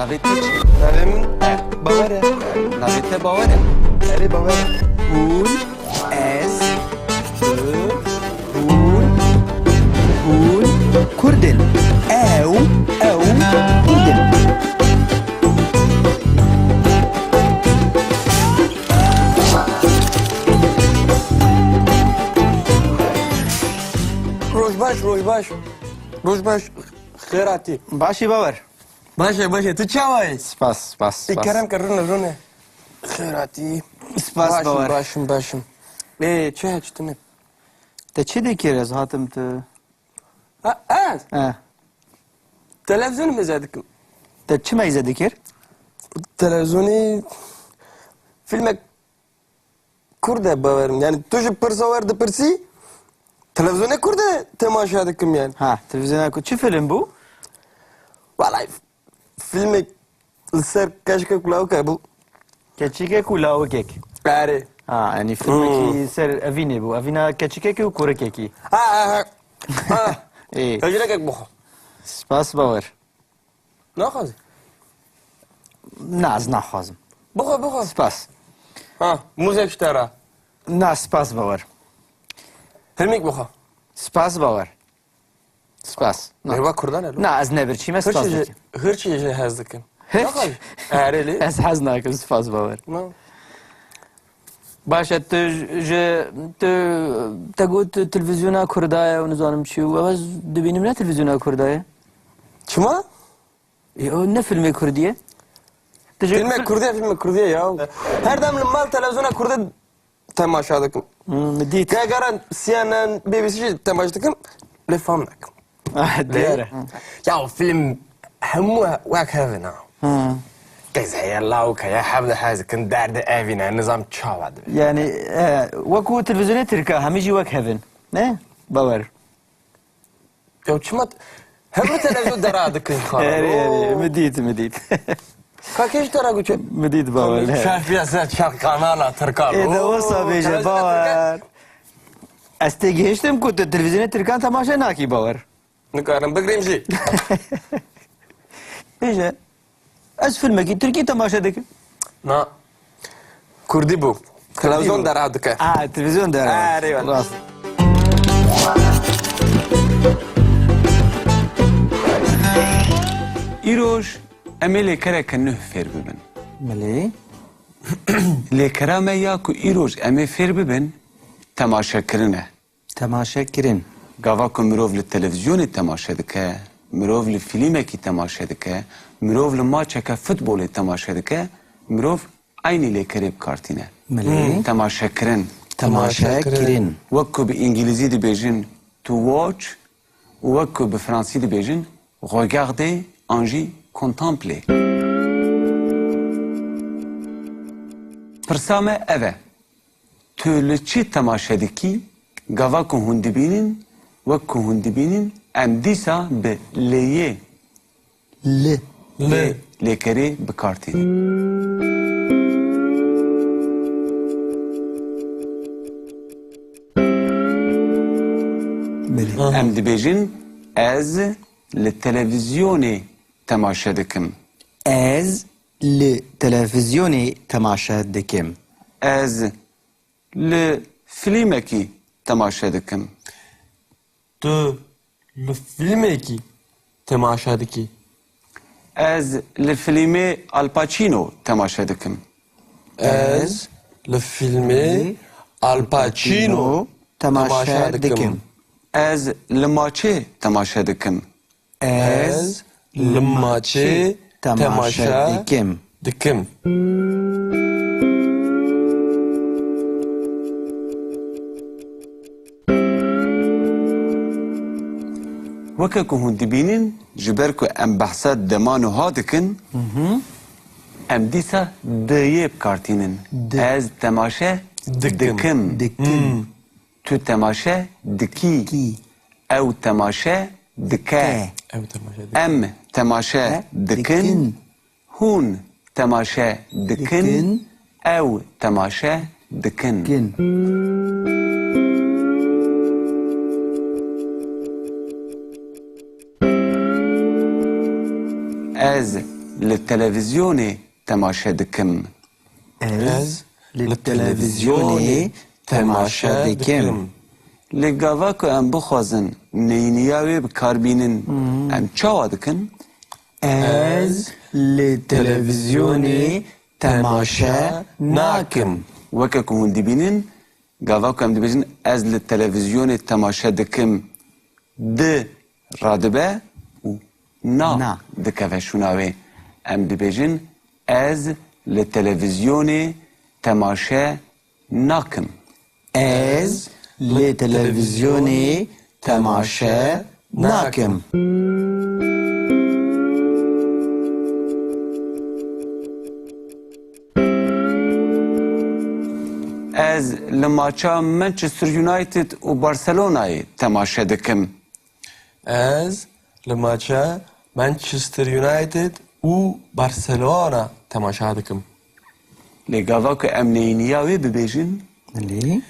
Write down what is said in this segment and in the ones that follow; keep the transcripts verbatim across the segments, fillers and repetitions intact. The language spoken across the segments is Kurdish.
Navê te çi? Navê min Bawer e. Navê te Bawer e? Erê, Bawer e. Hûn, ez, tu, hûn, hûn Kurd in. Ew, ew Kurd in. Roj baş, roj baş. Roj baş, xêr hatî. Baş î Bawer. Baş e, baş e. Tu çawa yî? Spas, spas, spas. Ê, kerem ke, rûne, rûne. Xêr hatî. Spas, Bawer. Baş im, baş im, baş im. Ê, çi heye, çi tune? Te çi dikir, ez hatim tu? Ha, ez? He. Televîzyonê mêze dikim. Te çi mêze dikir? Televîzyonê filmek Kurd e, Bawer im. Yani tu ji pirsa wer dipirsî, televîzyonê Kurd e temaşe dikim yani. Ha, televîzyona Kurd. Çi film bû? Vallahi filmek li ser keçikek û lawikek bû. Keçikek û lawikek. Erê. Ha, yani filmekî Hmm. ser evînê bû. Evîna keçikekî û kurikekî. Ha, ha, ha. Ha. Ê. Hejrekek bixwe. Spas, Bawer. Naxwazî? Na, ez naxwazim. Bixwe, bixwe. Spas. Ha, mûzek ji te re. Na, spas, Bawer. Hilmîk bixwe. Spas, Bawer. Spas. Na. Merva Kurdan e, lo. Na, ez ne birçî me, spas dikim. Hirçî jî hez dikim. Hirç? Naxwazî? Erê lê. Ez hez nakim, spas, Bawer. Na. Baş e, tu ji, tu, te got tu televîzyona Kurda ye û nizanim çi û ew ez dibînim ne televîzyona Kurda ye. Çima? E, o ne filmê Kurdî ye? Tu ji Filmek fil- Kurdî ye, filmek Kurdî ye ya. Her dem li mal televîzyona Kurdî temaşa dikim. Hmm, min dît. Ke garan C N N, B B C jî temaşa dikim, lê fam nakim. Ah, diyar e. Ya film hemû wek hev in ha. Hmm. Qîz heye, lawik heye, hev dihezikin, derdê evîn e, nizam çawa dibe. Yani, e, wekû televîzyonê Tirka, hemî jî wek hev in. Ne? Bawer. Ya çima t-, hemû televîzyon dera dikin xala. Erê, erê, Oo. min dît, min dît. Ka kê ji te re goçe? Min dît, Bawer. Şef ya ser çar kanala Tirkan. Ê, de Oo, wisa bêje, televîzyona Bawer. Tirkan. Ez têgihiştim ku tu televîzyonê Tirkan temaşe nakî, Bawer. Nikarim bigirîm jî. Bêje. Ez filmekî Tirkî temaşe dikim. Na. Kurdî bû. Kurdî bû. Televîzyon dera dike. A, televîzyon dera. Erê, wele. Rast. Îroj em ê lêkereke nuh fêr bibin. Belê. Lêkera me ya ku îroj em ê fêr bibin, temaşekirin e. Temaşe kirin. Gava ku mirov li televîzyonê temaşe dike, mirov li fîlmekî temaşe dike, mirov li maçeke futbolê temaşe dike, mirov eynî lêkerê bi kar tîne. Belê. Hmm. Temaşe kirin. Temaşe kirin. Wek ku bi îngilîzî dibêjin to watch û wek ku bi fransî dibêjin regarder an jî contempler. Pirsa me ev e. Tu li çi temaşe dikî? Gava ku hûn dibînin, wek ku hûn dibînin, em dîsa bi lêyê Li. Li. Lêkerê bi kar tînin. Belê. Em dibêjin, ez li televîzyonê temaşe dikim. Ez li televîzyonê temaşe dikim. Ez li fîlmekî temaşe dikim. Tu li fîlmekî temaşe dikî? Ez li fîlmê Al Pacino temaşe dikim. Ez li fîlmê Al Pacino temaşe dikim. Ez li maçê temaşe dikim. Ez li maçê temaşe dikim. Weke ku hûn dibînin, ji ber ku em behsa dema nuha dikin, Hı hı. em dîsa diyê bi kar tînin. Di. Ez temaşe Dikim. dikim. Dikim. Hmm. Tu temaşe dikî. Dikî. Ew temaşe dike. Dike. Ew temaşe dike. Em temaşe He, dikin. dikin. Hûn temaşe dikin. Dikin. Ew temaşe dikin. Dikin. Ez li televîzyonê temaşe dikim. Ez li televîzyonê temaşe dikim. Lê gava ku em bixwazin neyniya wê bi kar bînin, em çawa dikin? Ez li televîzyonê temaşe nakim. Weke ku hûn dibînin, gava ku em dibêjin, ez li televîzyonê temaşe dikim, di radibe û na Na. dikeve şûna wê. Em dibêjin, ez li televîzyonê temaşe nakim. Ez li televîzyonê temaşe nakim. Ez li maça Manchester United û Barcelonayê temaşe dikim. Ez li maça Manchester United û Barcelona temaşa dikim. Lê gava ku em neyniya wê bibêjin? Belê.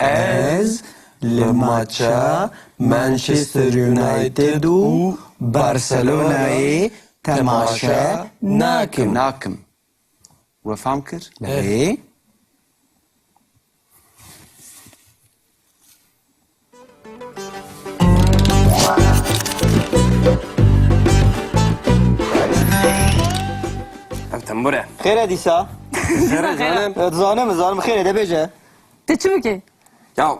Ez li maça Manchester United û Barcelonayê temaşe nakim. Nakim. We fam kir? Belê. Ev tembur e. Xêr e dîsa? Xêr e, xêr e. Dizanim, dizanim xêr e, de bêje. Te çi bike? Ya,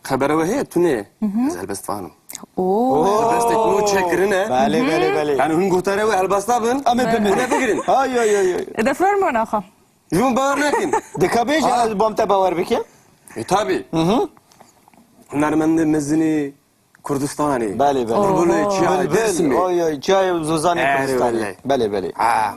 xebere we heye, tune. Hı hı. Ez helbestvan im. Oo. Helbestek nû çêkirine. Belê, belê, belê. Yani hûn guhdarê wê helbesta bin. Em ê bimînin. Hûn ê bigirin. Ay, ay, ay, ay. E de fermo naxa. Ji min bawer nakin. Dika bêje, ez bom te bawer bikim. E, tabi. Hı hı. Hunermendê mezinê Kurdistanê. Belê, belê. Bulbulê çiyayê Dêrsimê. Oy, oy, çiyayê Zozanê Kurdistanê. Belê. Belê, belê. Ha.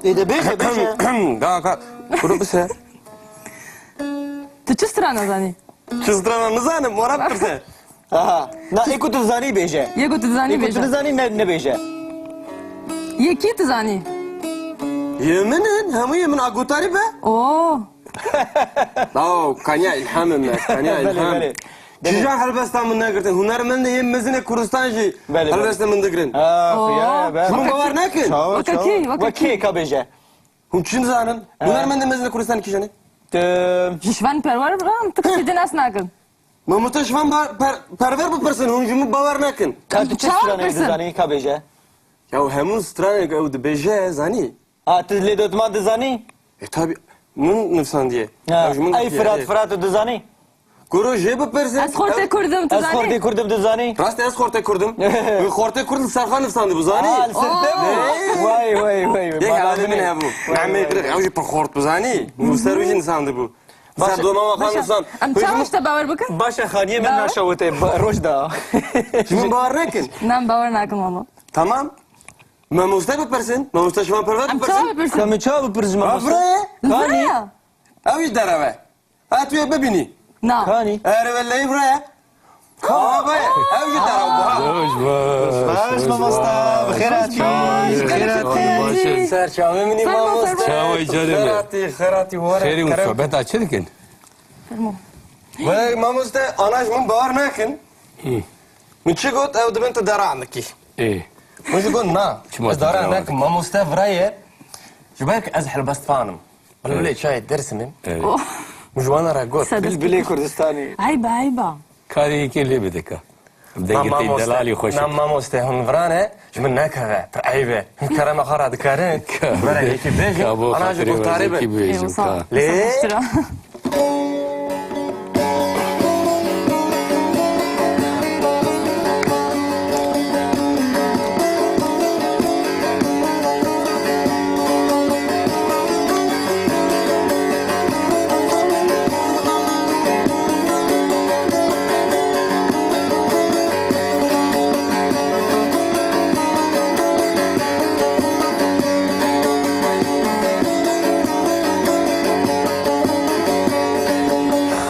Ê de bêje, bêje. Da ka, kuru bise. Tu çi strana zanî? Çi strana nizanim, wara pirse. Aha. Na, ê ku tu dizanî bêje. Yê ku tu dizanî bêje. Ê ku tu dizanî ne, nebêje. Yê kî tu zanî? Yê min in, hemû yê min a gutarî be. Oo. Dao, kaniya îlham me, kaniya îlham. Belê, belê. Çija helbesta min negirtin. Hunermendê yê mezin ê Kurdistan jî helbesta min digirin. Ah, ya, be. Hûn bawer nakin. Weke kî, weke kî. Weke kî ka bêje. Hûn çi nizanin? Hunermendê mezin ê Kurdistanê kîjan e? Ji Şivan Perwer re em tu kesî din nas nakin. Mamoste Şivan ba-, per-, Perwer bipirsin, hûn ji min bawer nakin. Ka tu çi stranê dizanî, ka bêje? Ya hemû stranê ew dibêje, zanî. A, tu lê dotman dizanî? E, tabi, min nivsandiye. Ha. Ew ji min gotiye. Ey Firat, Firat tu dizanî? Kuro jê bipirsin. Ez xortê Kurd im, tu zanî? Ez xortê Kurd im, tu zanî? Rast e, ez xortê Kurd im. Min xortê Kurd li ser xwe nivsandibû, zanî? Aa, li ser te bû? Vay, vay, vay. Yek hevalê min hebû. Mehmê Girix, ew jî pir xort bû, zanî? Min ser wî jî nivsandibû. Ser doma xwe nivsand. Em çawa ji te bawer bikin? Baş e, xaniyê min naşewite, roj da. Ji min bawer nekin. Nan bawer nakin, walla. Tamam. Mamoste bipirsin. Mamoste Şivan Perwer bipirsin. Em çawa bipirsin? Em çawa bipirsin, mamoste? Vire. Vire. Ew jî derew e. Ha, tu yê bibînî. Na. Kanî? Erê wellehî vire. Ka be, ew jî derew bû, ha. Roj baş. Baş, mamosta, bi xêr hatî. Bi xêr hatî. Ser çavê min î, mamosta. Çawê canê min. Xêr hatî, xêr hatî, were. Xêrê û sohbeta çi dikin? Fermo. Were, mamoste, ana ji min bawer nakin. Hı. Min çi got, ew dibin tu dera dikî. Ê. Min jî got, na. Çima ez dara nakim, mamoste vira ye. Ji ber ku ez helbestvan im. Bilbilê çiyayê Dêrsimê. Evet. Oh. Min ji wan re got. Bilbilê Kurdistanê. Eyba, eyba. Karê yekê lê bide ka. Dengê te delalî xweş. Na mamoste, hûn vira ne, ji min nekeve. Pir eyb e. Hûn kerema xwe re dikarin. Were yekê bêjin, ana ji guhdarê bin. Ê, wisa. Lê. Wisa xweştir e.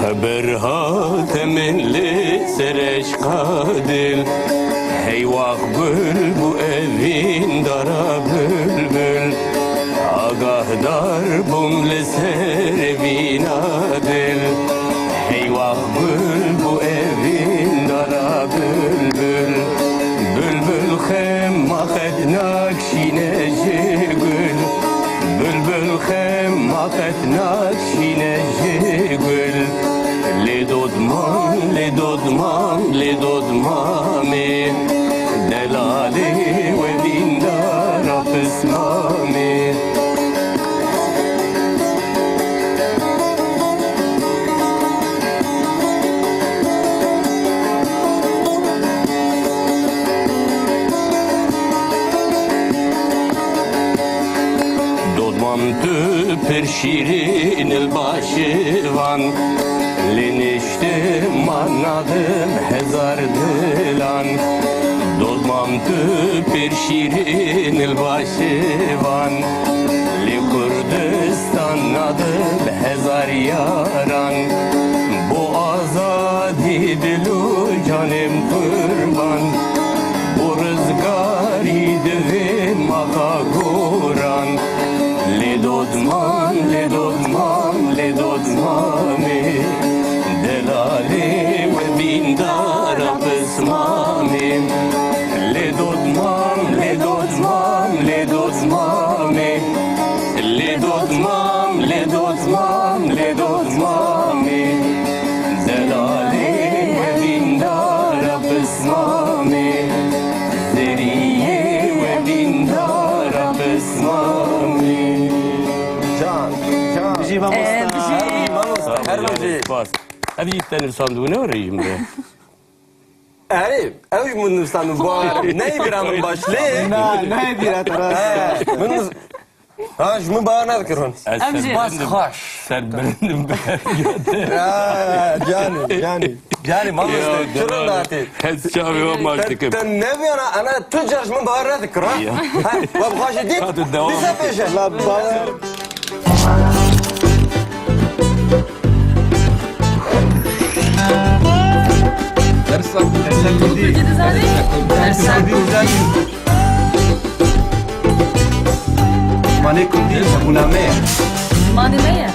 Xeber hate min li ser eşqa dil, heywax gul bû evîn dara bilbil. Agahdar bûm li ser evîna dil, heywax gul bû evîn Dodmam, lê dodmam, lê dodmamê, delalê we dîndara pismamê. Dodmam tu pir şîrîn il başivan, lê niştiman nadim hezar dilan. Dodmam tu pir şîrîn il başivan, lê Kurdistan nadim hezar yaran. Bo azadî dil û canêm qurban, bo rizgarî divê maxa goran. Lê dodmam, lê dodmam, lê dodmamê, delalê we dîndara pismamê. Lê dodmam, lê dodmam, lê dodmamê, lê dodmam, lê dodmam, lê dodmamê, delalê we dîndara pismamê, zeriyê we dîndara pismamê. Can, can. Bijî mamosta. Ee, bijî. Her bijî mamosta, her bijî. Spas. Ev yî te nivîsandibû ne rejîm de. Erê, ew ji min nivîsandibû, bawer. Neyê bîra min baş lê. Na, neyê bîra te rast. He, min niv-, ha, ji min bawer nedikir hûn. Ez Em jî. Spas xweş. Ser birindim ber. Ya, canî, canî. Canî, mamoste, çi rûnatê? Ez çavê we maç dikim. Te, te neviyana, ana tu car ji min bawer nedikir, ha? Ya. Ha, we bi xweşî dît? Ha, tu devam dîsa et. Pêşe. La bawer. Dersa Kurdî. Dersa Kurdî. Dersa Kurdî. Manê Kurdî zibûna me ye. Zimanê me ye.